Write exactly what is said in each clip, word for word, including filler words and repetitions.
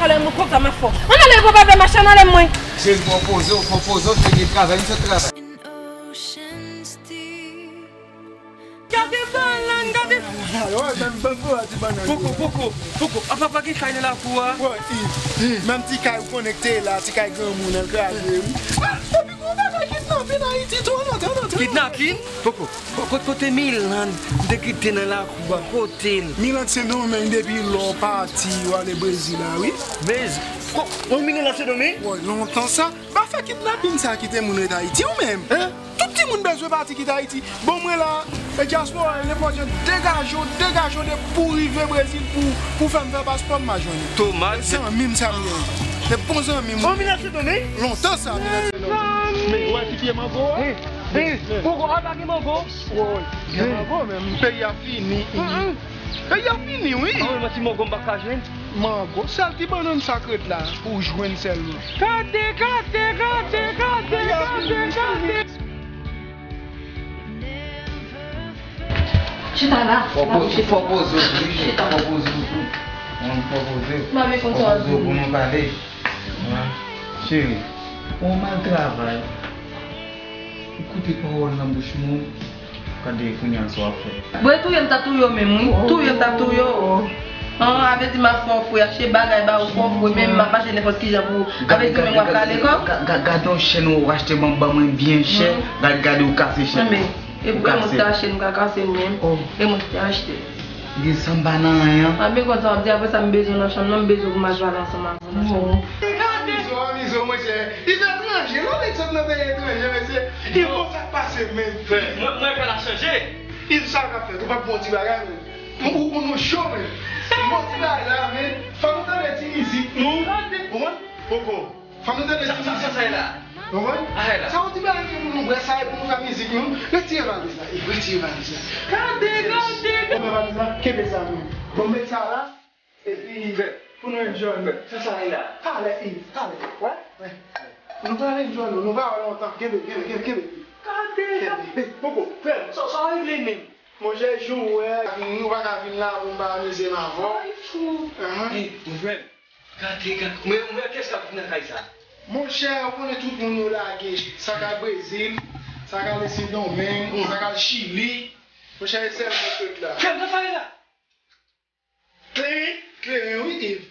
Lè mwen konsa m ap fè w. Ann ale, papa, fè machann, ann ale mwen. Cheri, fò poze w, fò poze w, cheri, gen travay, m sot travay. Gade bannann, gade. Poko, poko, poko. Apa pa gen kay nan lakou a? Menm ti kay ou konnen k te la, ti kay granmoun nan l kraze, wi. Ah, epi gon bagay kidnapin Ayiti tou, ann antre, ann antre. Kidnapin? Poko. Kot, kote Miland? M te kite nan lakou a, kote l? Miland Sendomeng depi lè w pati, w ale Brezil la, wi. Mez, ko, w Miland Sendomeng? Woy, lontan sa. Pa fè kidnapin sa kite moun ret Ayiti, ou menm. Hein? Tout timoun bezwen pati kite Ayiti. Bon, mwen la, e dyaspora, e nenpòt jan, degaje w, degaje w de pou rive Brezil pou, pou fè m fè paspò m, m a jwenn ou. Tomat. E zanmi m sa m ye. Se bon zanmi m. Bon, Milan Sendomeng? Lontan sa, Milan Sendomeng. Men, ou wè ti pye mango a? Hey, hey, poko, a pa gen mango? Woy, gen mango, men peyi a fini. Peyi a fini, wi. An, men ti mango m pa ka jwenn. Mango, sèl ti bannann sa k ret la pou w jwenn sèlman. Gade, gade, gade, gade, gade, gade. Chita la. Fò poze w tou, wi. Chita. Fò poze w tou. Fò poze w. Fò poze w pou nou pale. Cheri, ou mal travay. Ou koute pawòl nan bouch moun. Gade kounye a sa w ap fè. Bon, e touye m ta touye w menm, wi. Touye m ta touye w. An, avè di m ap fè w fre, achte bagay ba ou, fè w fre, men m ap mache nenpòt kijan pou ou. Avè di w menm w ap kale kò w. Gade yon chèn ou achte ban, ban mwen byen chè. Gade, gade ou kase chèn. Anben, e mwen ki te achte l, m ka kase l menm. E mwen ki te achte l. Gen sanba nan anyen. Anben, konsa w ap di, apre sa m bezwen w nan chanm nan, m bezwen w pou m al pale ansanm avè w nan chanm nan. Amizo, amizo, monchè. Li etranje, non, nèg sot nan peyi etranje, mesye. Li bon sa k pase, men. Frè, mwen, mwen fè la chanje. Iv, sa w ap fè? Ou p ap bon ti bagay, men. Ou, ou, nou cho, men. Bon ti bagay la, men. Fò nou tande ti mizik, nou. Ou konprann? Poko. Fò nou tande ti mizik. Sa, sa, sa, sa, la. Ou konprann? Sa yon ti bagay ke pou nou bwè, sa e pou nou fè mizik, nou. Retire valiz la, Iv, retire valiz la. Gade, gade. Ou pran valiz la, kenbe sa, men. Bon, met sa la. Epi, pou nou enjoy nou. Sa, sa, la. Talè, Iv, talè. Wè? Wè. Nou pral enjoy nou. Nou pa wè lontan. Kenbe, kenbe, kenbe, kenbe. Gade, gade. Poko, frè m, sa, sa w regle menm? Monchè, jou wè, nou pa ka vin la pou m pa amize m avè w. Ay, fou. Ahan. Ey, mon frè m, gade, gade. Mwen, mwen, kiyès k ap viv nan kay sa? Monchè, ou konnen tout moun yo lage. Sa k al Brezil, sa k al Sendomeng, sa k al Chili. Monchè, e sèl mwen k ret la. Frè m, sa, sa, la. Kleren, kleren, wi, Iv.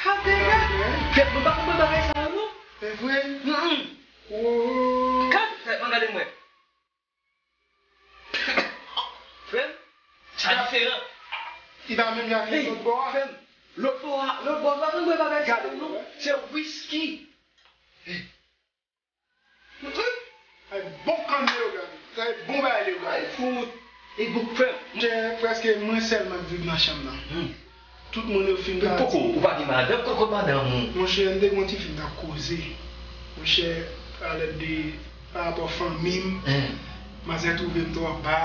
Gade, gade. Kèt, mwen pa konprann bagay sa yo, non. Se vre? Mm, mm. Gade, frè, mwen gade mwen. Frè m, sa diferan. Li pa menm jan ak lòt bò a. Frè m, lòt bò a, lòt bò a, pa konn bwè bagay sa yo, non. Se wiski. Sa e bon kann Leyogàn. Sa e bon bagay Leyogàn. Ay, fout. E bon, frè m. Monchè, prèske mwen sèlman k viv nan chanm nan. Hmm. Tout moun yo fin pati. Poko, ou pa gen madanm? Kot, kot madanm ou? Monchè, m te gen yon tifi m t ap koze. Monchè, alèd de, pa rapò fanmi m, manzè twouve m twò ba.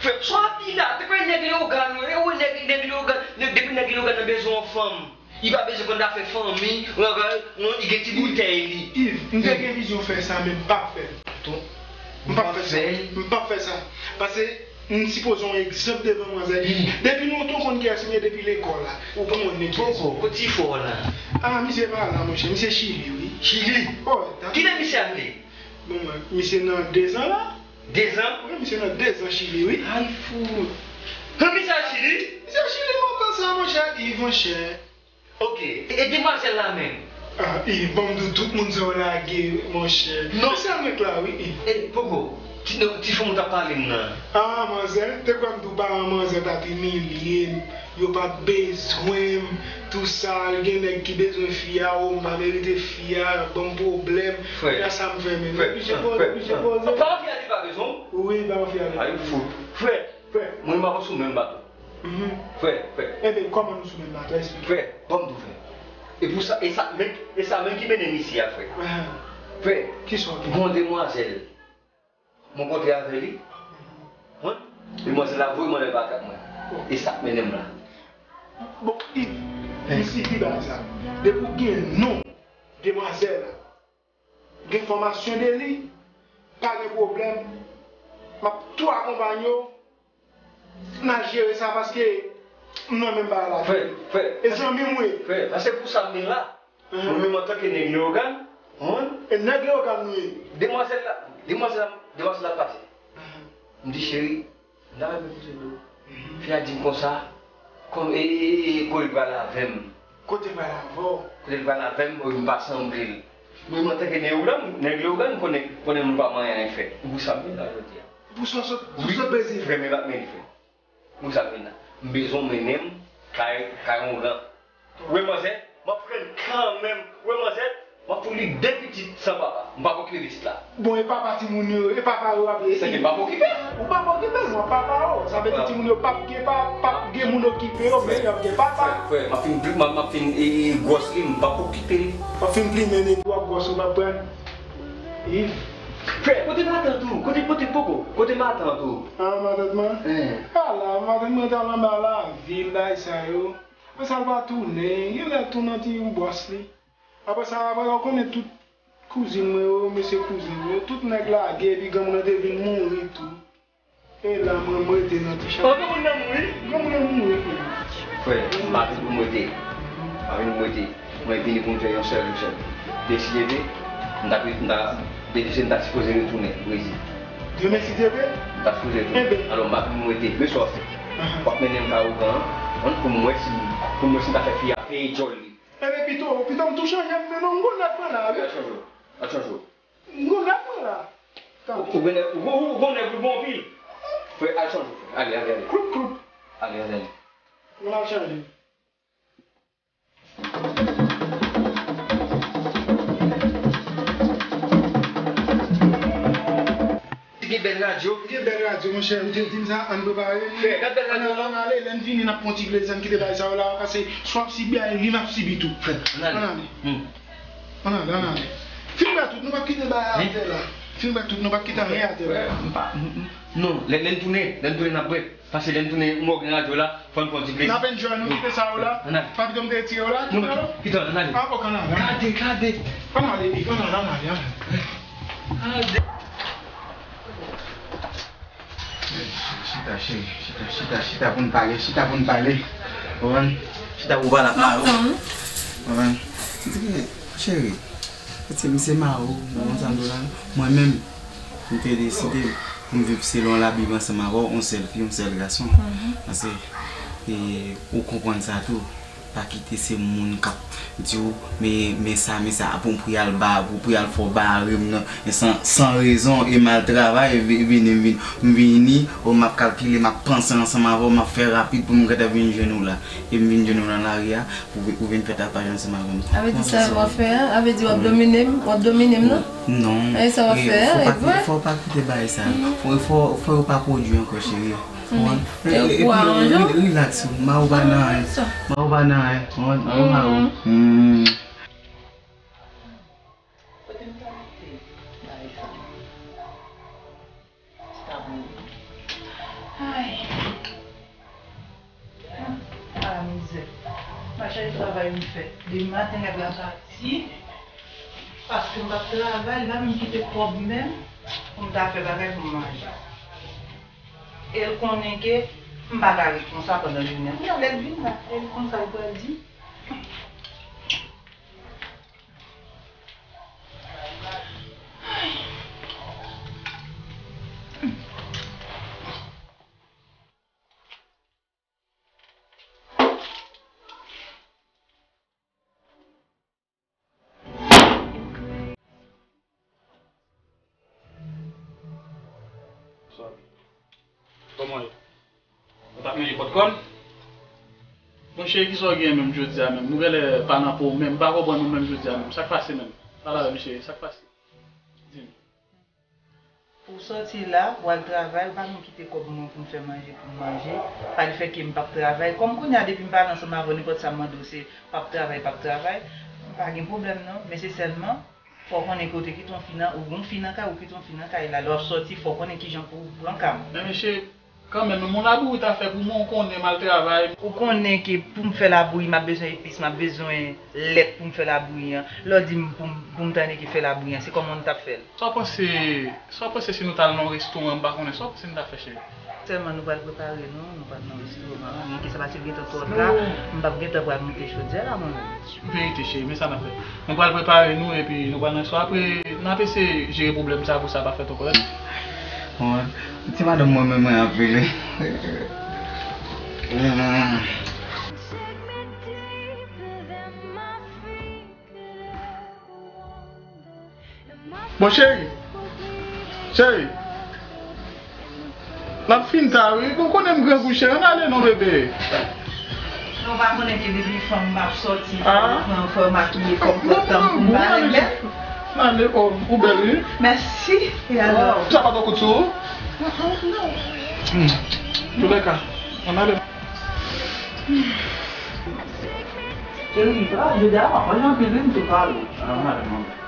Frè m, sa w ap di la? Te kwè nèg Leyogàn yo, e ou nèg, nèg Leyogàn, nèg, depi nèg Leyogàn nan bezwen yon fanm. Li pa bezwen konn afè fanmi, non, li gen ti boutèy li. Iv, m te gen vizyon fè sa, men m p ap fè l. M p ap fè sa. M p ap fè sa. Pase, m sipoze yon egzanp devan manzè. Depi lontan w konn kiyès m ye, depi lekòl la. Ou konn mwen kiyès. Poko, kot ti fò w la? Ah, misye pa la, monchè. Misye Chili, wi. Chili? Oh, kilè misye ale? Bon, mwen, misye nan dezan la. Dezan? Wi, misye nan dezan Chili, wi. Ay, fout. Misye al Chili? Misye al Chili lontan sa, monchè. Iv, monchè. Ok, e, e demwazèl la menm? Ah, Iv, ban m di w, tout moun sa yo lage, monchè. Non. Se sèl mwen k la, wi, Iv. E, poko, ti, non, ti fanm ou t ap pale m nan. Ah, manzè, te kwè m di w paran manzè t ap imilye m, yo p ap bezwen m, tou sa, gen nèg ki bezwen fi a, o, m pa merite fi a, y ap ban m pwoblèm. Frè. Kounya sa m fè menm? Frè, oblije poze, oblije poze. Paran fi a di pa bezwen w? Wi, paran fi a di pa bezwen m. Ay, fout. Frè, frè, mwen m pa sou menm bato. Mhm. Frè, frè. Enben, kòman nou sou menm bato? Eksplike. Frè, ban m di w, frè. E pou sa, e sa menm, e sa menm ki mennen m isi a, frè. Ahan. Frè, kisa w gen? Gon demwazèl mwen kontre avè li. Wi. Demwazèl la voye m anlè bagay mwen. E sa k mennen m la. Bon, Iv, m sibi bagay sa. Depi w gen non demwazèl la, gen enfòmasyon de li, pa gen pwoblèm. M ap tou akonpanye w. N a jere sa paske M nan menm bagay la. Frè, frè, e zanmi m wi. Frè, sa se pou sa m vin la. Mwen menm antanke nèg Leyogàn, ou konprann? E nèg Leyogàn nou ye. Demwazèl la, demwazèl la, demwazèl la pase. M di, cheri, m ta renmen poze dlo. Fi a di m konsa, kòm, e, e, e, e, kote l pral avè m. Kote l pral avè w? Kote l pral avè m, m pa sanble l. Mwen menm antanke nèg Leyogàn, nèg Leyogàn konnen, konnen nou pa manyen anyen fè. Ou pou sa m vin la jodi a. Pou sa w sot, pou sot bezwen. Frè, men pa men fè. Pou sa m vin la. M bezwen w mennen m kay, kay yon gran. Ou wè manzè, m ap fè l kanmenm. Ou wè manzè, m ap fout li de pitit san papa. M p ap okipe pitit la. Bon, e papa timoun yo, e papa yo ap ye. Sèke m p ap okipe l. Ou p ap okipe l, non, papa yo. Sa vle di timoun yo p ap gen pa, p ap gen moun okipe yo, men y ap gen papa. Frè, frè, m ap fin, m ap, m ap fin, e, e, gwòs li, m p ap okipe li. W ap fin plimen epi w ap gwòs ou p ap pran. Frè, kote matant ou? Kote, kote poko? Kote matant ou? Ah, matant mwen? Ala, matant mwen t al anba lavil, bagay sa yo. Apre sa, l pa tounen. Genlè l tounen ti yon bòs li. Apre sa, apre sa, ou konnen tout kouzin mwen yo, mesye kouzin mwen yo, tout nèg lage, epi granmoun nan te vin mouri tou. E la, mwen, m rete nan ti chan. Oh, granmoun nan mouri? Granmoun nan mouri, frè. Frè, m pa vin pou m rete. M pa vin pou m rete. Mwen vini pou m fè yon sèl, yon sèl. Demen si Dye vle, m ta, m ta, demen si Dye vle, m ta sipoze retounen Brezil. Demen si Dye vle? M ta sipoze retounen. Alò, m pa vin pou m rete. Men sa w ap fè. W ap mennen m kay ougan an, pou m wè si, pou m wè si m ta fè fi a peye djòl li. Enben pito, pito m tou chanje m, men non, m gon nèg mwen la, wi. Al chanje w. Al chanje w. M gon nèg mwen la. Ou, ou gen nèg, ou gon, ou gon nèg ou bon anpil. Frè, al chanje w, frè. Ale, ale, ale. Kloup, kloup. Ale, ale, ale. Mwen al chanje. Gen bèl radyo. Gen bèl radyo, monchè. Ou te di m sa, ann prepare. Frè, gad bèl radyo, non? Ann ale, lè n vini, n ap pran ti plezi, ann kite bagay sa yo la, paske si w ap sibi a, li m ap sibi tou. Frè, ann ale. Ann ale. Hmm. Ann ale, ann ale. Fin bwè tout, nou p ap kite bagay atè la. Fin bwè tout, nou p ap kite anyen atè la. Frè, m pa, m, m, non, lè, lè n tounen, lè n tounen, n ap bwè. Paske lè n tounen, m wè w gen radyo la, fò n pran ti plezi. N ap enjoy, nou kite sa yo la. Ann ale. Pa pito m te retire yo la, non, kite yo la. Kite, ann ale. Ah, ok, ann ale, ann ale. Gade, gade. Ann ale, Big, ann ale, ann ale, ann ale. Gade. Chita, cheri, chita, chita, chita pou n pale, chita pou n pale. Ou konprann? Chita pou w pale ak mari w. Ou konprann? Di, cheri, se misye mari w, ou konn sa m di w la? Mwen menm, m te deside pou m viv selon Labib ansanm avè w, yon sèl fi, yon sèl gason. Paske, e, ou konprann sa tou. Pa kite se moun k ap di w, men, men sa, men sa, pou, pou y al ba, pou, pou y al fè w bare m nan, men san, san rezon, e m al travay, e vi-, vini, m vin, m vini, o, m ap kalkile, m ap panse ansanm avè w, m ap fè rapid pou m gentan vin jwenn ou la. E m vin jwenn ou nan lari a, pou, pou vin fè tapaj ansanm avè m. Sa vle di sa w ap fè a? Sa vle di w ap domine m? W ap domine m, non? Non. E sa w ap fè a, e vre? Fò w pa kite bagay sa. Fò, fò, fò yo pa pwodui ankò, cheri. Ou konprann? Epi, epi, ri-, relax, ma ou pa nan anyen. Ma ou pa nan anyen. Ou konprann? Ma ou pa nan anyen. Hmm. Kote m ta mete bagay sa? Ay. Ah, mizè. M a chache travay m fè. Demen maten nèg la pati. Paske m p ap travay, l pa menm kite kòb menm pou m ta fè bagay pou m manje. E l konnen ke m pa ka ret konsa pandan jounen an. Kounye a lè l vin la, e l konn sa l pral di. Kòman yo? Ou t ap manje pòt kòn? Monchè, kisa w gen menm jodi a menm? Ou genlè pa nan po w menm, m pa konprann ou menm jodi a menm. Sa k pase menm? Pale avè m cheri, sa k pase? Di m. Ou sòti la, w al travay, ou pa menm kite kòb mwen pou m fè manje pou m manje. Pa di fè ke m p ap travay. Kòm kounye a depi m pale ansanm avè w, nenpòt sa m mande w se p ap travay, p ap travay, m pa gen pwoblèm non. Men se sèlman, fò w konnen ke w te kite yon fi nan, ou gen yon fi nan kay, ou kite yon fi nan kay la. Lè w ap sòti, fò w konnen kijan pou w pran ka m. Men mesye, kanmenm, men yon labouyi w ta fè pou mwen, ou konnen m al travay. Ou konnen ke pou m fè labouyi, m ap bezwen epis, m ap bezwen lèt pou m fè labouyi an. Lè w di m pou m, pou m tande ke fè labouyi an, se kòman n t ap fè l? Sa w panse, sa w panse si nou t al nan yon restoran, m pa konnen, sa w panse n ta fè, cheri? Sèlman nou pral prepare nou, nou pral nan restoran an, men kisa Paske gentan twò ta, m p ap gentan pral moute chodyè la, mwen menm. Verite, cheri, men sa n ap fè. Nou pral prepare nou, epi nou pral nan restoran. Apre, n ap eseye jere pwoblèm sa pou sa pa fèt ankò. Bon, ti madanm mwen menm, mwen ap rele. Bon, cheri. Cheri. N ap fin ta, wi. Bon, konnen m grangou, cheri. Ann ale non, bebe. Non, w pa konnen ke depi fanm m ap sòti, m pran fè makiye kòm pòtan pou m parèt bèl. Ann ale, oh, ou bèl, wi. Mèsi. E alò? Sa pa twò kout sou ou? Non. Hmm. Toulèka, ann ale. Cheri, sa, jodi a, m ap manje anpil, wi, m tou pale. Ann ale, manmi.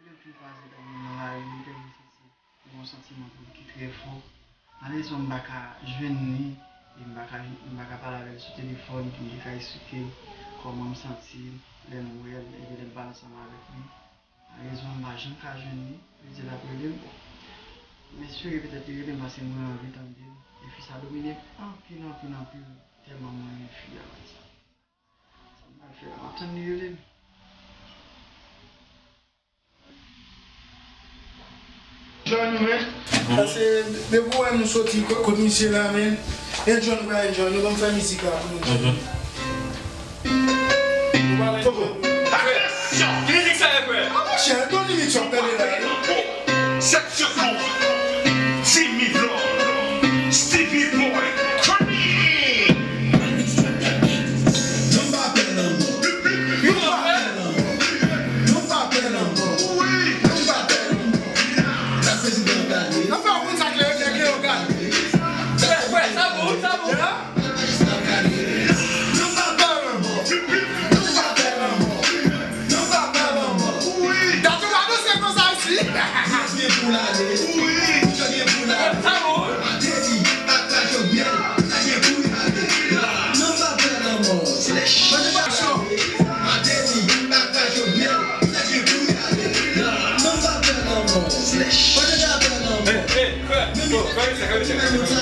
Lè m fin kwaze dam nan lari, m te gen yon santiman pou li ki trè fò. Malèrezman, m pa ka jwenn li, e m pa ka, m pa ka pale avè l sou telefòn pou m te ka eksplike l kòman m santi lè m wè l, epi lè m pale ansanm avèk li. Malèrezman, m pa janm ka jwenn li. Li di l ap rele m. Bon, m espere petèt li rele m paske mwen anvi tande l. E fi sa domine m anpil, anpil, anpil. Tèlman mwen renmen fi a, konsa. Sa m pral fè la, m ap tann li rele m. John, men. Paske depi w wè nou soti kot, kot misye la, men. Enjoy, nou pa enjoy, nou ban m fè mizik la pou nou. Nou pa enjoy. Attention! Ki mizik sa ye, frè? Ah, monchè, Tony Mix w ap tande la, wi. Sèt sekou, Jimmy Vlog, Stevie Boy, Chronic. Non pa pè lanmò. Non pa pè lanmò. Non pa pè lanmò. Non pa pè lanmò. Sa prezidan gade. Nan fè yon moun sa klere, klere, klere, gade. Frè, frè, sa bon, sa bon. Hey, hey, frè, frè, frè, frè, frè.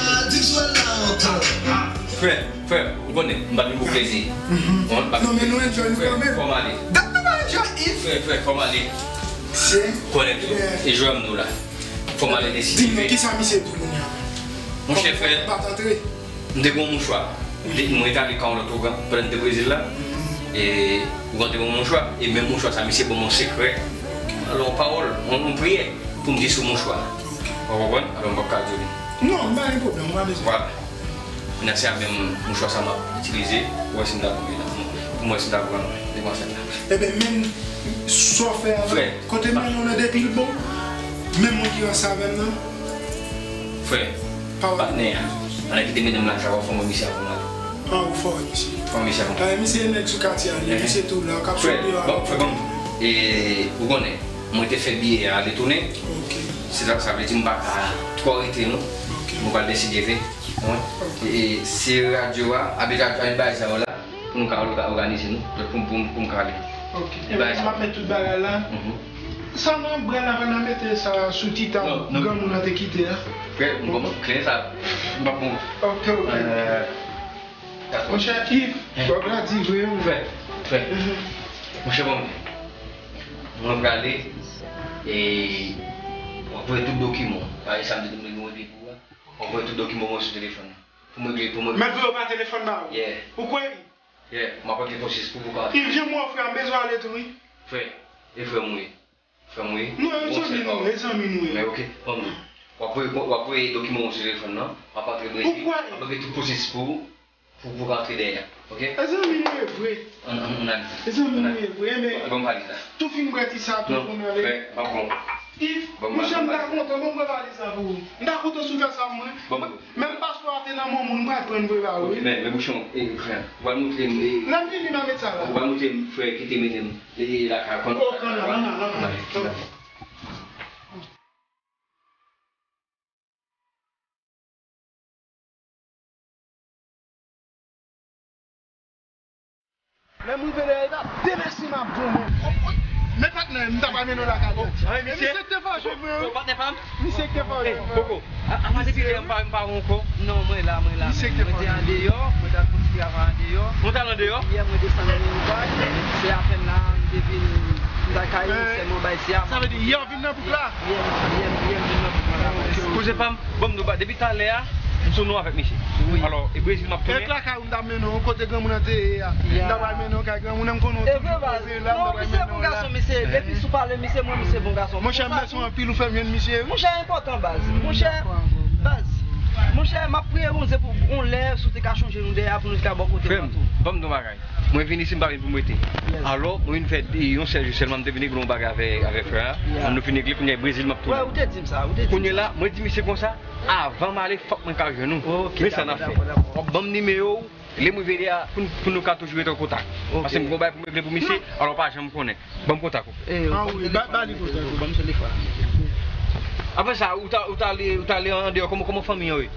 Frè, frè, ou konnen, m pa vin pou plezi. Ou konprann? M pa vin pou plezi. Non, men nou enjoy nou kanmenm. Frè, fò m ale. Dat nou pa enjoy, Yves. Frè, frè, fò m ale. Konnen tou. E jwè m nou la. Fò m ale deside. Di m non, kisa misye di kounye a? Monchè, frè. Pa t antre. M te gen yon mouchwa. M te, mwen te ale kay yon lòt ougan pandan m te Brezil la. E ougan te ban m yon mouchwa. E menm mouchwa sa, misye ban m yon sekrè. Alò, yon pawòl, yon, yon priyè pou m di sou mouchwa. Ou konprann? Alò, m p ap ka di w li. Non, m pa gen pwoblèm, m pa bezwen. Vwala. Kounye a se a menm mouchwa sa m ap itilize pou wè si m ta pran, pou m wè si m ta pran demoiselle la. Ebyen, men sa w fè a la, kote men nou nan depi l bon, menm mwen ki ranse avè m nan. Frè, patnè a, ann al kite medam la chak fò mwen misye avan m ale. Ah, ou fò wè misye. Fò mwen misye avan. Ah, misye nèg sou katye a, li, misye tou la, w k ap sot deyò a. Frè, bon, frè, bon, e, ou konnen, mwen te fè biyè a ale tounen. Ok. Se sa, sa vle di m pa ka twò rete non. Ok. Mwen pral deside vin. Wi. E se radyo a, abit, abit bagay sa yo la, pou nou ka òga-, òganize nou, pou, pou, pou m ka ale. Ok. E bagay sa. Ebyen, m ap met tout bagay la. Mhm. Sa nan bra la, pa nan mete sa sou ti tab granmoun nan te kite a. Frè, m kòmanse kle sa. M pa bon. Ok, ok. Euh, monchè Yves, bagay la di vre, wi. Frè, frè. Mhm. Monchè, bon, mwen prale, e w ap voye tout dokiman. Paske sa m te di nou gen randevou a. W ap voye tout dokiman mwen sou telefòn nan. Pou m regle, pou m regle. Mèt voye w pa telefòn ba ou. Yeah. Ou kwè? Yeah, m ap rantre pou sis pou, pou ka. Yves, jan m wè w, frè, m bezwen ale tou, wi. Frè, e frè m ou ye. Frè m ou ye. Non, e zanmi nou, e zanmi nou ye. Men, ok, bon, w ap voye, w ap voye dokiman w sou telefòn nan, w ap rantre Brezil, w ap rantre tout pwosesis pou, pou, pou rantre dèyè, ok? E zanmi nou ye vre. Ann, ann, ann ale. E zanmi nou ye vre, men. Ban m valiz la. Tou fin bwè ti sa, tou pou n ale. Non, frè, m ap bon. Yves, ban m valiz la. M ta kontan, bon, mwen valiz la pou ou. M ta kontan si w fè sa pou mwen. Bon. Menm paspò a te nan men w, m pral pran l pou ba ou, wi. Ok, men, men bouchon, e, frè, ou pral montre m, e, lè m vini, m a met sa la. Ou pral montre m frè ki te mennen m, e, lakay, kon. Oh, non, non, non, non, non. Lè m rive dèyè, e pa de mèsi m ap di w, men. Men patnè, m ta pral mennen w lakay li. E misye ki te fòse mwen. Patnè pa m? Misye ki te fòse mwen. Poko. A, a, depi lè m pa, m pa wè w ankò. Non, mwen la, mwen la. Misye ki te fòse mwen. Mwen te andeyò, mwen t al fè yon ti travay andeyò. Ou t al andeyò? Yè, mwen desann nan yon bak. Se apèn la, m te vin, m t al kay, sèlman bay si a. Sa vle di, yè w vin nan bouk la? Yè, yè, yè, m vin nan bouk la. Kouzen pa m, bon, m di w, depi talè a, m sou nou avèk misye. Wi. Alò, e Brezil m ap tounen. E lakay ou m t ap mennen w, kote granmoun nan te ye a. M t ap pral mennen w kay granmoun nan, m konnen w toujou poze la, m t ap pral mennen w la. Non, misye bon gason, misye. Depi sou pale misye, mwen, misye bon gason. Monchè, mèsi anpil, ou fè m jwenn misye. Monchè, enpòtan, baz. Monchè, baz. Monchè, m ap priye Bondye pou yon lè, si w te ka chonje nou dèyè a, pou nou te ka bò kote w tou. Frè m, ban m di w yon bagay. Mwen vin isi, m pa vin pou m rete. Alò, mwen vin fè yon sèl jou sèlman, m te vin regle yon bagay avè, avè frè a. Ann nou fin regle, kounye a e Brezil m ap tounen. Kounye a la, mwen di misye konsa, avan m ale, fòk mwen ka jwenn ou. Men sa n ap fè. W ap ban m nimewo w, lè m rive la, pou n, pou nou ka toujou rete an kontak. Paske m gen yon bagay pou m regle pou misye, alò w pa janm konnen. Ban m kontak ou. An wi, ba, ba li kontak ou. Ban m telefòn. Apre sa, ou t al, ou t ale, ou t ale andeyò, kòman, kòman fanmi an ye?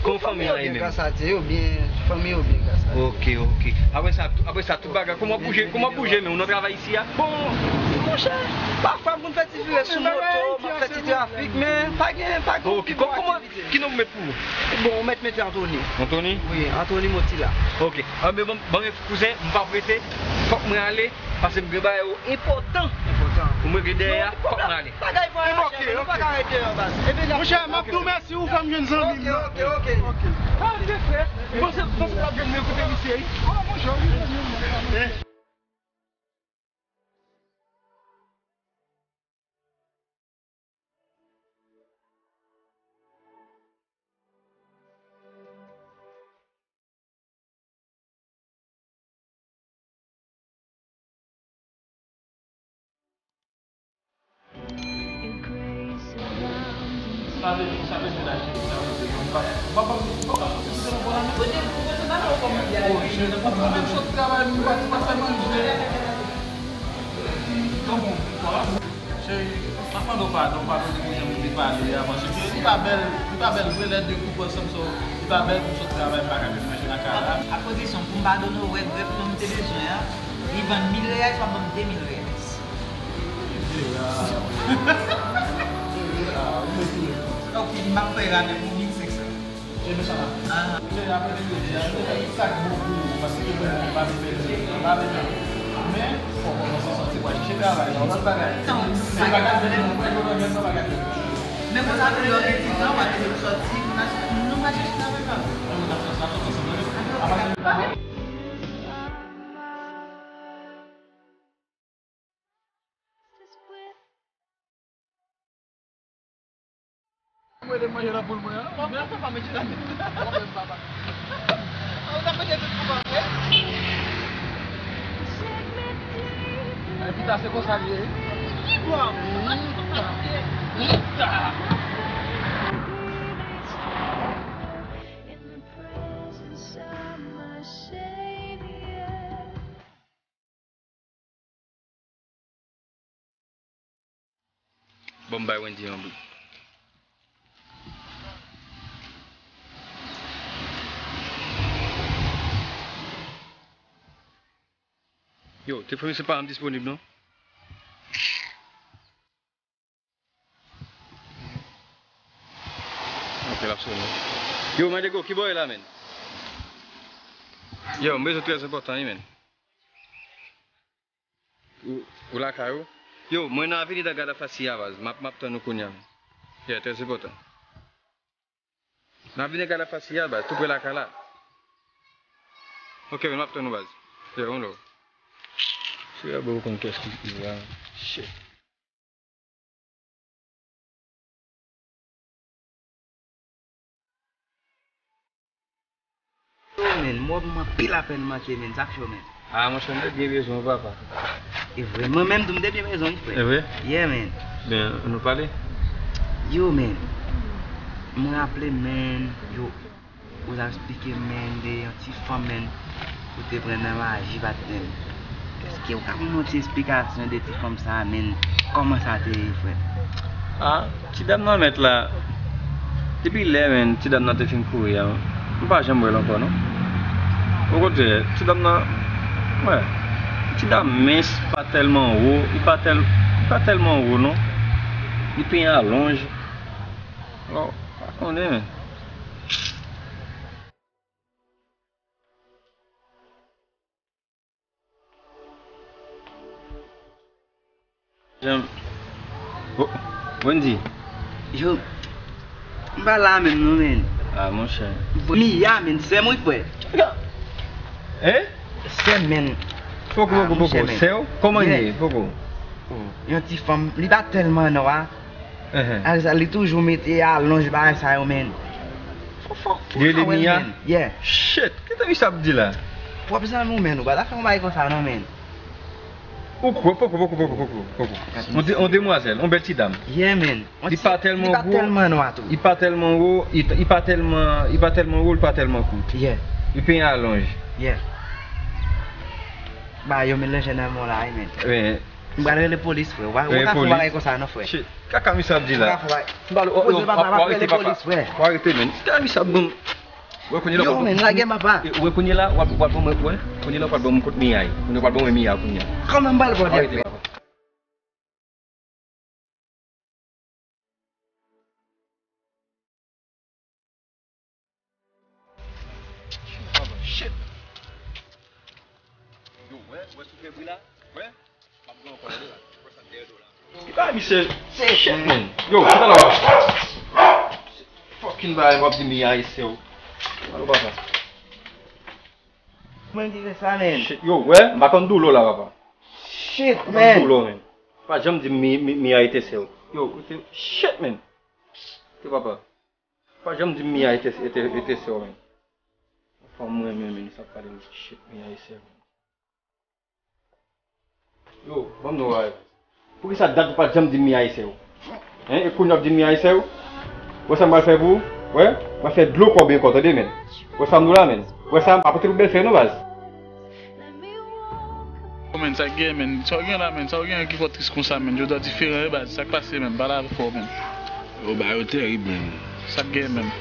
Kòman fanmi an ye menm? Fanmi yo byen, gras a Dye, yo byen, fanmi yo byen, gras a Dye. Ok, ok. Apre sa, apre sa, tout bagay, kòman bouje, kòman bouje menm, ou nan travay isi a? Bon, monchè, pafwa m konn fè ti vire sou moto, m ap fè ti trafik, men pa gen, pa gen pli bon aktivite. Ki non m met pou ou? Bon, ou mèt mete Anthony. Anthony? Wi, Anthony Motila. Ok. Anben, bon, bon, kouzen, m p ap rete. Fòk mwen ale, paske m gen bagay yo enpòtan. Enpòtan. Pou m regle dèyè a, fòk mwen ale. Bagay vwayaje, nou pa ka ret deyò, baz. Monchè, m ap di w mèsi, ou fè m jwenn zanmi m nan. Ok, ok, ok. Sa vle di frè, m panse, m panse m t ap jwenn mwen kote misye, wi. Oh, monchè, ou jwenn zanmi m nan. Cheri, m ap mande w padon, padon di pou jan m te pale a, paske li pa bèl, li pa bèl vre lè de koup ansanm, so, li pa bèl pou m sot travay, m pa ka vin manje nan kay la. A kondisyon pou m padone w, wè grèf lan m te bezwen an, li vann mil reyal, w ap ban m de mil reyal. Ok, m ap fè ramen pou mil senk san. Ebyen sa la. Lè apre midi a, se sa k bon pou ou, paske mwen pa vle pèdi, pa vle pèdi. Men, fò w kòmanse sòti pou al chèche travay, se yon lòt bagay. Se bagay vre, mwen pa jwe nan jwèt nan bagay vre. Men konsa tou, lè w gen ti tan, w ap sòti, nou pral chèche travay, pa vre? Ann sòti ansanm, tande? Apa Mwen te manje nan poul mwen an. Mwen pa manje nan poul mwen an. Ou ta manje tout pou mwen. Ay, pita se konsa l ye. Ki bò? Pita. Pita. Bon, m bay Wendy yon bout. Yo, telefòn misye pa janm disponib non. Ok, l ap sone. Yo, Mandego, ki bò w ye la, menn? Yo, m bezwen trè enpòtan, wi, menn. Ou, ou lakay ou? Yo, mwen nan Avenida Guy Lafacy a, baz. M ap, m ap tann ou kounye a, menn. Yeah, trè enpòtan. Nan Avenida Guy Lafacy a, baz, tou pre lakay la. Ok, menn, m ap tann ou, baz. Yeah, on love. Frè, bro, ou konn kiyès ki, ki la. Shit. Yo, menn, mòd mwen anpil apèn manke, menn, sa k cho, menn. Ah, monchè, m te byen bezwen w, papa. E vre, mwen menm tou, m te byen bezwen w, frè. E vre? Yeah, menn. Ben, nou pale? Yo, men, m raple, men, yo, ou t ap eksplike, men, de yon ti fanm, men, ou te pran nan maji, patnè m. Èske ou ka ban m yon ti esplikasyon de ti fanm sa a, men, kòman sa te ye, frè? Ah, ti dam nan mèt la. Depi lè, men, ti dam nan te fin kouri a, m pa janm wè l ankò, non. Okontrè, ti dam nan, wè, ti dam mens, pa tèlman wo, li pa tèl-, li pa tèlman wo, non. Li penyen alonj. Oh, pa konnen, men. Jan. Bo-, Wendy. Yo, m pa la menm non, men. Ah, monchè. Miya, men, sè m wi, frè. Hein? Sè m, men. Poko, poko, poko. Sè w? Kòman l ye? Poko. Oh, yon ti fanm, li pa tèlman nwa. Ehn. Alza, li toujou mete alonj bagay sa yo, men. Fò, fò, fò. Yo rele Mia? Yeah. Shit, kisa misye ap di la? Pwòp zanmi w, men, ou pa ta fè yon bagay konsa non, men. Ou kwè, poko, poko, poko, poko, poko. Yon de-, yon demwazèl, yon bèl ti dam. Yeah, men. Li pa tèlman gwo, li pa tèlman nwa tou. Li pa tèlman wo, li, li pa tèlman, li pa tèlman wo, li pa tèlman kout. Yeah. Li penyen alonj. Yeah. Ba yo melanje nan men w la wi, men. Men. M pral rele polis, frè. Ou pa, ou pa ka fè yon bagay konsa non, frè. Shit. Kaka misye ap di la. Ou pa ka fè yon bagay. M pral, w, w, w, w, w arete, papa. W arete, men. Kaka misye ap ban m. Wè, kounye la, yo, men, lage m, papa. E, wè, kounye la, w ap, w ap ban mwen, wè. Kounye la, w ap ban mwen kot Mia ye. Kounye la, w ap ban mwen Mia, kounye a. Kòman m pral pran dèt, frè? Shit. Yo, wè, wè, sou fevri la, wè. M ap gen ankò, tande la. Wè sa dèyè do la. Li pa misye. Shit, man. Yo, kisa la w ap. Fucking bagay, w ap di Mia e sè w. Alo, papa. Mwen ki fè sa, men. Shit, yo, wè, m pa konn doulè w la, papa. Shit, man. Doulè, men. Pa janm di m Mi-, Mi-, Mia e te sè w. Yo, koute, shit, man. Koute, papa. Pa janm di m Mia e te, e te, e te sè w, men. Fanm mwen, men, men, sa pale m shit, Mia e sè w. Yo, ban m di w bagay. Poukisa dat ou pa t janm di m Mia e sè w? Hein? E kounye a w ap di m Mia e sè w? Wè sa m pral fè pou ou? Wè? M pral fè dlo kò byen kò, tande, men. Wè sa m di w la, men. Wè sa, m pa pote pou bèlfè non, baz. Yo, men, sa k gen, men? Sa w gen la, men? Sa w gen ki fè w tris konsa, men? Jodi a diferan, wi, baz. Sa k pase, men? Pale avè w, men. Yo, bagay yo terib, men. Sa k gen, men?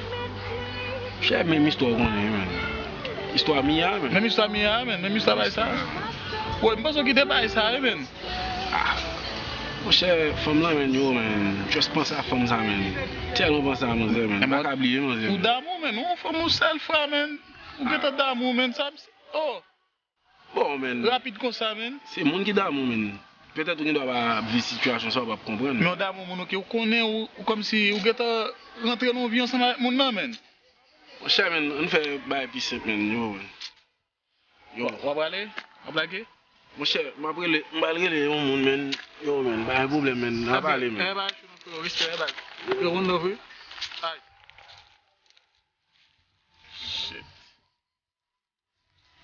Chè, menm istwa w konnen, men. Istwa Mia, men. Menm istwa Mia, men. Menm istwa bagay sa. Woy, m panse w kite bagay sa, wi, men. Ah. Monchè, fanm lan, men, yo, men. Just panse a fanm sa, men. Tèlman panse a manzè, men. M pa ka bliye manzè, men. Ou damou, men. Ou fanm ou sèl fwa, men. Ou gentan damou, men. Sa, oh. Bon, men. Rapid konsa, men. Se moun ki damou, men. Petèt ou gendwa pa ap viv sitiyasyon sa, ou p ap konprann. Men w damou moun, oke, ou konnen, ou, ou kòmsi ou gentan rantre nan yon vi ansanm avèk moun nan, men. Monchè, men, ann fè bagay pi senp, men, yo, men. Yo. W ap rale? W ap lage? Monchè, m ap rele, m pral rele yon moun, men. Yo, men, pa gen pwoblèm, men. N a pale, men. Respè, baz. Yo, moun nan vre. Ay. Shit.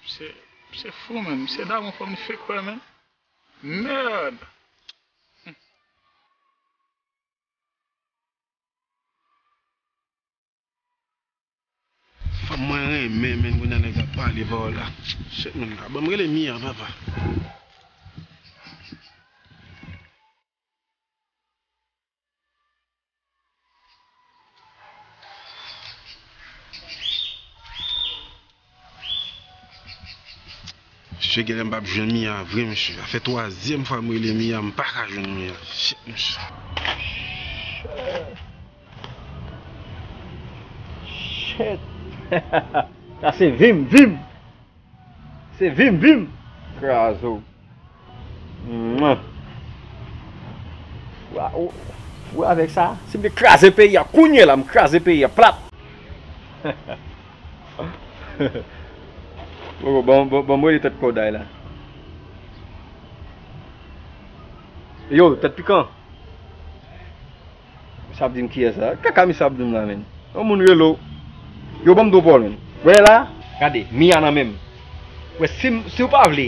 Misye, misye fou, men. Misye damou fanm li fake, kwè, men. Merde. Fanm mwen renmen, men, kounye a nèg la pale pawòl la. Shit, men, ban m rele Mia, papa. Mesye, genlè m p ap jwenn Mia vre, mesye. Sa fè twazyèm fwa m rele Mia, m pa ka jwenn Mia. Shit, mesye. Shit. Sa se vim, vim. Se vim, vim. Kraze w. Mwen. Ou, ou, ou avèk sa, si m te kraze peyi a, kounye a la, m kraze peyi a plat. Bon, bon, bon, bon, mwen li tèt kòday la. Yo, tèt pikan. Misye ap di m kiyès la? Kaka misye ap di m la, men. Yon moun rele w. Yo, ban m di w pawòl, men. Wè la, gade, Mia nan men m. Wè, si m, si w pa vle,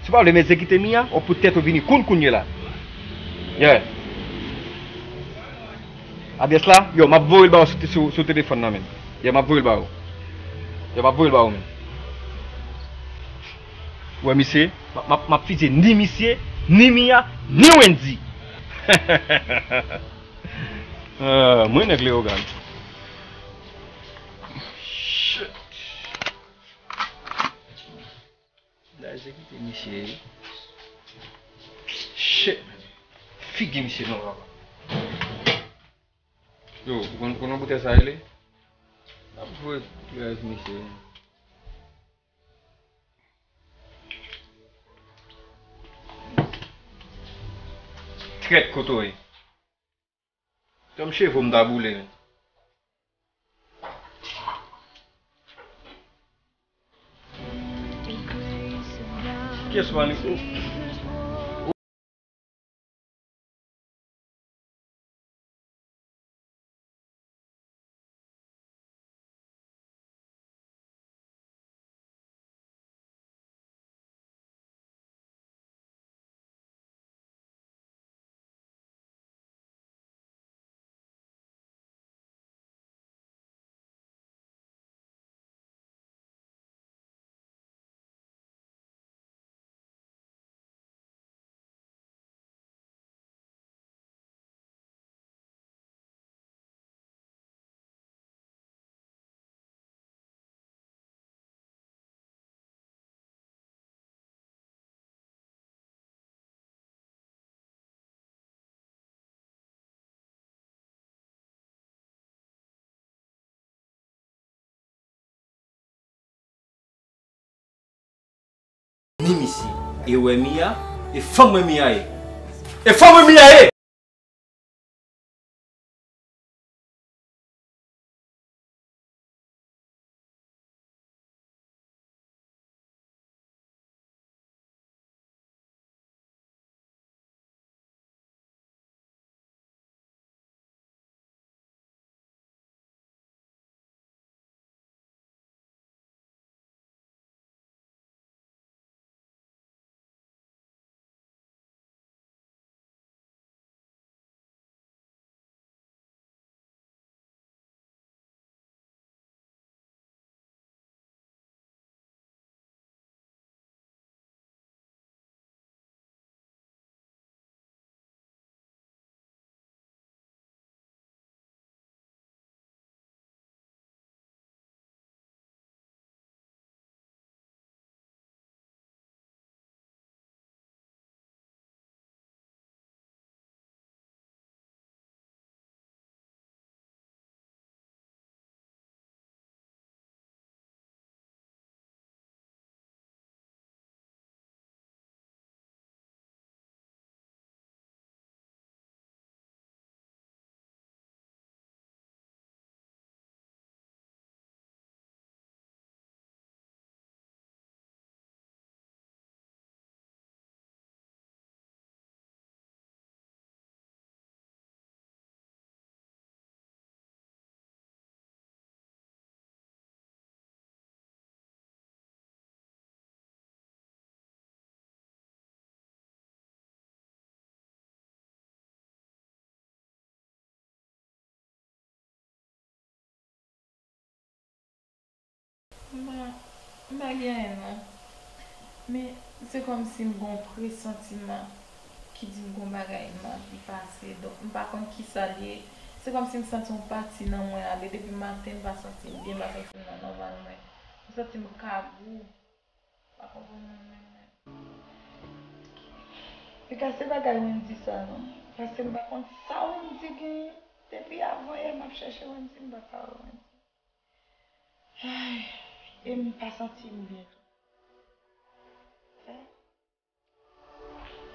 si w pa vle m egzekite Mia, w ap pou tèt ou vini koun kounye la. Yeah. Adrès la, yo, m ap voye l ba w sou, sou, sou telefòn nan menm. Yo, m ap voye l ba w. Yo, m ap voye l ba w menm. Ou wè misye, m ap, m ap, m ap fizye ni misye, ni Mia, ni Wendy. Ah, mwen nèg Leyogàn. Shit. Dayè se kite misye ye. Shit. Figi misye non papa. Yo, ou konn, konn nan boutèy sa rele? N ap voye tout rès misye. Trèt kote w ye. Tanm cheve w m ta boule menm. Kiyès Maniko? Ni misye. E wè Mia, e fanm mwen Mia ye. E fanm mwen Mia ye! M pa, m pa gen anyen non. Men se kòmsi m gen yon presantiman ki di m gen yon bagay m anvi pase. Donk m pa konn kisa l ye. Se kòmsi m santi yon pati nan mwen ale. Depi maten m pa santi m byen, m pa santi m nan nòmal mwen. M santi m kabou. M pa konprann mwen menm menm. Piga se bagay Wendy sa non. Paske m pa konn sa Wendy genyen. Depi avan yè m ap chèche Wendy, m pa ka wè Wendy. Ay, e m pa santi m byen tou. Fè.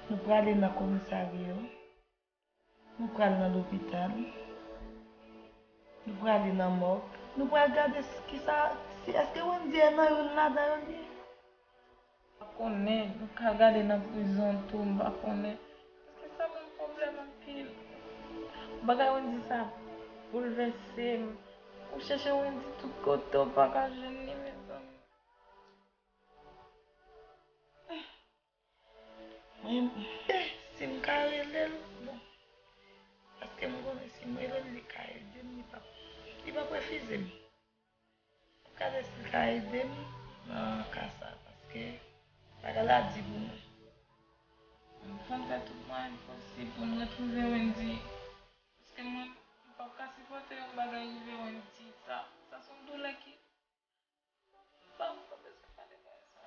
Nou prale nan komisarya. Nou pral nan lopital. Nou prale nan mòg. Nou pral gade s- kisa, si èske Wendy nan youn ladan yo li ye. M pa konnen, nou ka gade nan prizon tou, m pa konnen. Paske sa ban m pwoblèm anpil. Bagay Wendy sa boulvèse m. Ou chèche Wendy tout kote, ou pa ka jwenn li, mezanmi. Mwen, eh, si m ka rele l, bon. Paske m konnen si m rele l, li ka Li p ap refize m. Gade si l ka ede m nan ka sa, paske bagay la di pou mwen. M konn fè tout mwayen posib pou m retwouve Wendy. Paske mwen, m p ap ka sipòte yon bagay rive Wendy. Sa, sa se yon doulè ki, m pa, m pa bezwen pale bagay sa.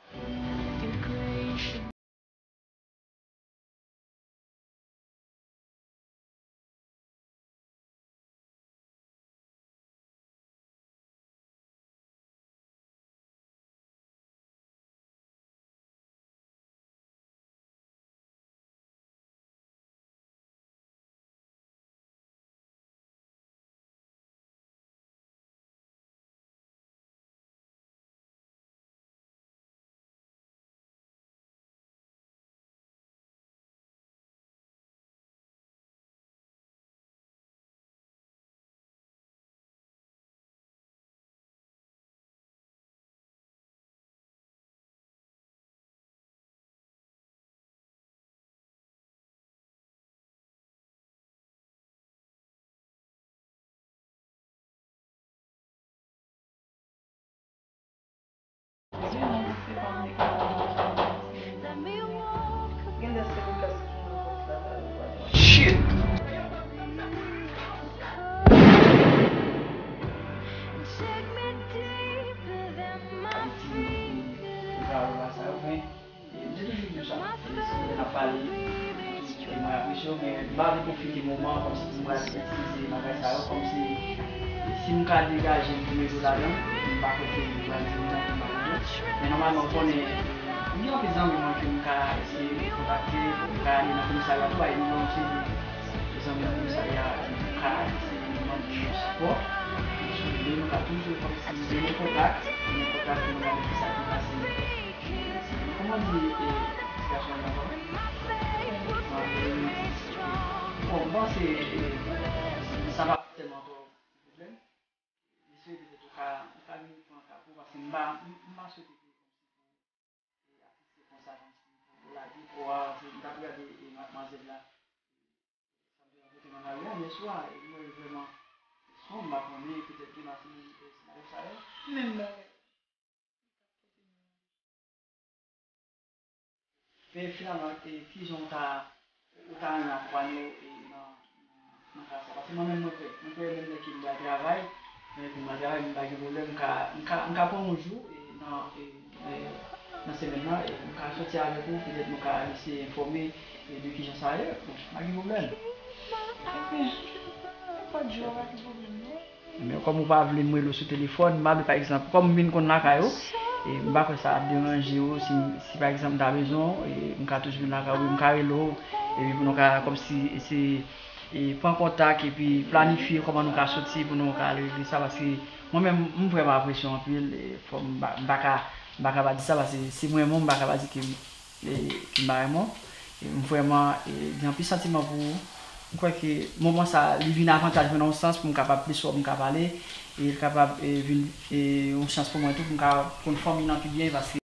Shit! Sa yo, sa yo, men, e, m te toujou di w sa. E, si n ap pale, e, mwen apresye w, men m pa vle pwofite moman an kòmsi pou mwen al itilize bagay sa yo, kòmsi si m ka degaje m pou mete w ladan, m pa kwè ke m pral di non pou m pa mete w. Men nòmalman, ou konnen, m gen anpil zanmi mwen ke m ka eseye kontakte, m ka ale nan komisarya tou, bay nimewo m sezi. Zanmi nan komisarya, m ka eseye mande yo sipò. Si w vle, nou ka toujou kòmsi mennen kontak, mennen kontak pou nou gade kisa ki pase. Kòman di, e, sitiyasyon an ankò? Bon, m panse, e, sa pa tèlman twò pwoblèm. M espere petèt ou ka, ou ka vin pran ka pou, paske m pa, m, m pa swete ke kòmsi pou, e, atiste konsa, kòmsi pou, pou lage kò a, se, m t ap gade, e, madmwazèl la. Sa m te rankontre nan lari a yè swa, e m wè l vrèman sonm, m pa konnen, petèt gen masin, e, senaryo sa yo. Menm bagay. Men finalman, e, kijan w ta, ou ta renmen akonpanye w, e, nan, nan, nan ka sa? Paske mwen menm, mwen prè. Mwen prè menm lè ke m pral travay, menm lè ke m pral travay, m pa gen pwoblèm, m ka, m ka, m ka pran yon jou, e, nan, e, e, nan semèn nan, e, m ka soti avèk ou, petèt nou ka eseye enfòme, e, de kijan sa ye. Bon, pa gen pwoblèm. Ebyen, nenpòt jou a, pa gen pwoblèm, non. Men kòm ou pa vle m rele w sou telefòn, m pa vle, pa egzanp, kòm m vin konn lakay ou, e m pa kwè sa ap deranje w si, si pa egzanp, m ta bezwen w, e m ka toujou vin lakay ou, m ka rele w, epi pou nou ka kòmsi eseye, e, pran kontak, epi planifye kòman nou ka soti pou nou ka regle sa, paske mwen menm, m vrèman apresye w anpil, e fò m pa, m pa ka, m pa ka pa di sa, paske si m renmen w, m pa ka pa di ke m e, ki m pa renmen w. E, m vrèman, e, gen anpil santiman pou ou. M kwè ke moman sa a, li vin avantaj mwen nan yon sans pou m kapab plis wè w, m ka pale. E, l kapab, e, vin, e, yon chans pou mwen tou, pou m ka konn fanmi nan pi byen, paske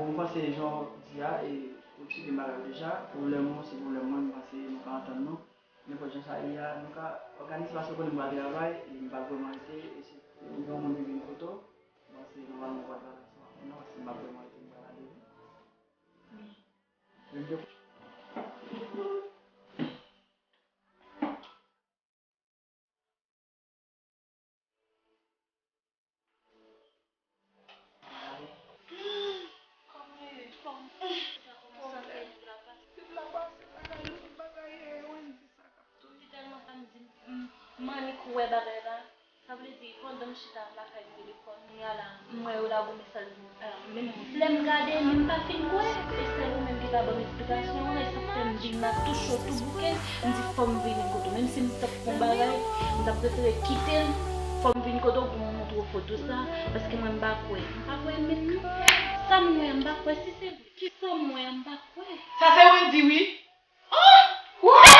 Mwen panse jan w di a, e, ou eksplike m bagay yo deja. Pwoblèm ou se pwoblèm mwen, m panse nou ka antann nou. Nenpòt jan sa ye a, nou ka òganize paske w konnen m pral travay, e m p ap vrèman rete, e si yon moun vin kote w, m panse nòmalman ou pral pale ansanm avè m nan, paske m p ap vrèman rete, m pral ale wi. Men m te Mannik wè bagay la. Sa vle di, pandan m chita lakay m telefòn, kounye a la, m wè yo lage yon mesaj. Alò, menm flè m gade, men m pa fin kwè. E sèl ou menm ki ka ban m esplikasyon an, e sa k fè m vin la tou cho, tou bouke. M di, "Fò m vini kote w." Menm si m t ap fè yon bagay, m t ap prefere kite l. Fò m vin kote w pou m montre w foto sa, paske mwen m pa kwè. M pa kwè menm non. Sa m wè a, m pa kwè si se vre. Kisa m wè a, m pa kwè. Sa se Wendy, wi. Ah! Woy!